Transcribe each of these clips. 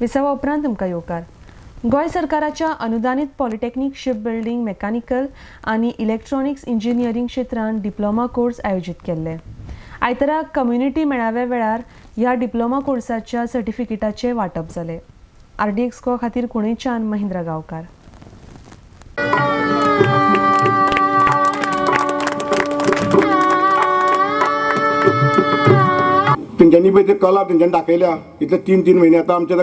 विसावा उपरांत तुमकां येवकार. गोंय सरकाराच्या अनुदानीत पॉलिटेक्नीक शिप बिल्डींग मेकॅनिकल आनी इलेक्ट्रॉनिक्स इंजिनियरींग क्षेत्रांत डिप्लोमा कोर्स आयोजीत केल्ले. आयतारा कम्युनिटी मेळाव्या वेळार ह्या डिप्लोमा कोर्साच्या सर्टिफिकेटाचें वांटप जालें. आरडीएक्स गोवा खातीर कुणेच्यान महेंद्र गांवकार. तेंच्यांनी पळय ते कला तेंच्यांनी दाखयल्या. इतले 3-3 म्हयने आतां आमच्या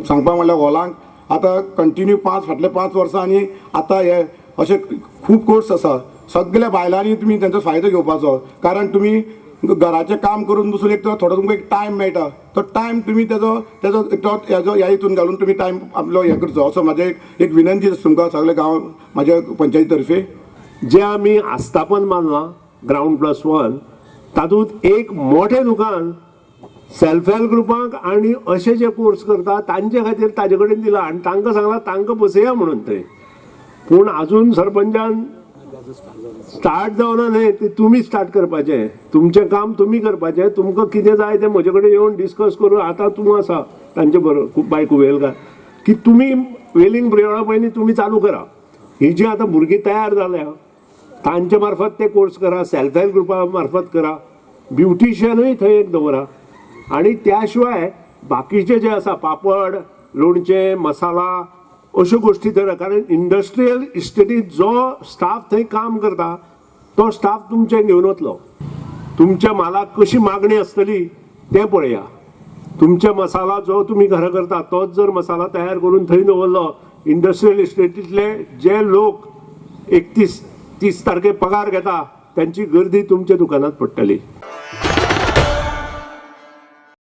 सांगपा म्हणल्यार हॉलांक आतां कंटिन्यू फाटले 5 वर्सां आनी आतां हे अशे खूब कोर्स आसा. सगल्या बायलांनी तुमी तेंचो फायदो घेवपाचो, कारण तुमी घराचें काम करून बसून एक थोडो तुमकां एक टायम मेळटा, तो टायम तुमी तेजो तेजो हेजो ह्या हितून घालून तुमी टायम आपलो हें करचो, असो म्हाजें एक विनंती आसा तुमकां सगळे गांव म्हाज्या पंचायती तर्फे. जे आमी आस्थापन मानलां ग्रावंड +1 तातूंत एक मोठें दुकान सेल्फ हेल्प ग्रुपांक आनी अशे जे कोर्स करता तांचे खातीर ताजे कडेन दिलां आनी तांकां सांगलां तांकां बसया म्हणून थंय. पूण आजून सरपंचान स्टार्ट जावना न्हय, ते तुमी स्टार्ट करपाचें, तुमचें काम तुमी करपाचें. तुमकां कितें जाय तें म्हजे कडेन येवन डिस्कस करून आतां तूं आसा तांचे बरोबर बाय कुवेलकार की तुमी वेलींग पिरियडा पयलीं तुमी चालू करा. ही जी आतां भुरगीं तयार जाल्या तांचे मार्फत ते कोर्स करा, सेल्फ हेल्प ग्रुपा मार्फत करा, ब्युटिशियनूय थंय एक दवरा. आनी त्या शिवाय बाकीचे जे आसा पापड, लोणचें, मसाला अश्यो गोश्टी थंय, कारण इंडस्ट्रियल इस्टेटींत जो स्टाफ थंय काम करता तो स्टाफ तुमचे घेवन वतलो. तुमच्या मालाक कशी मागणी आसतली तें पळया. तुमच्या मसाला जो तुमी घरा करता तोच जर मसाला तयार करून थंय दवरलो, इंडस्ट्रियल इस्टेटींतले जे लोक 31-30 तारखे पगार घेता त्यांची गर्दी तुमच्या दुकानात पडटली.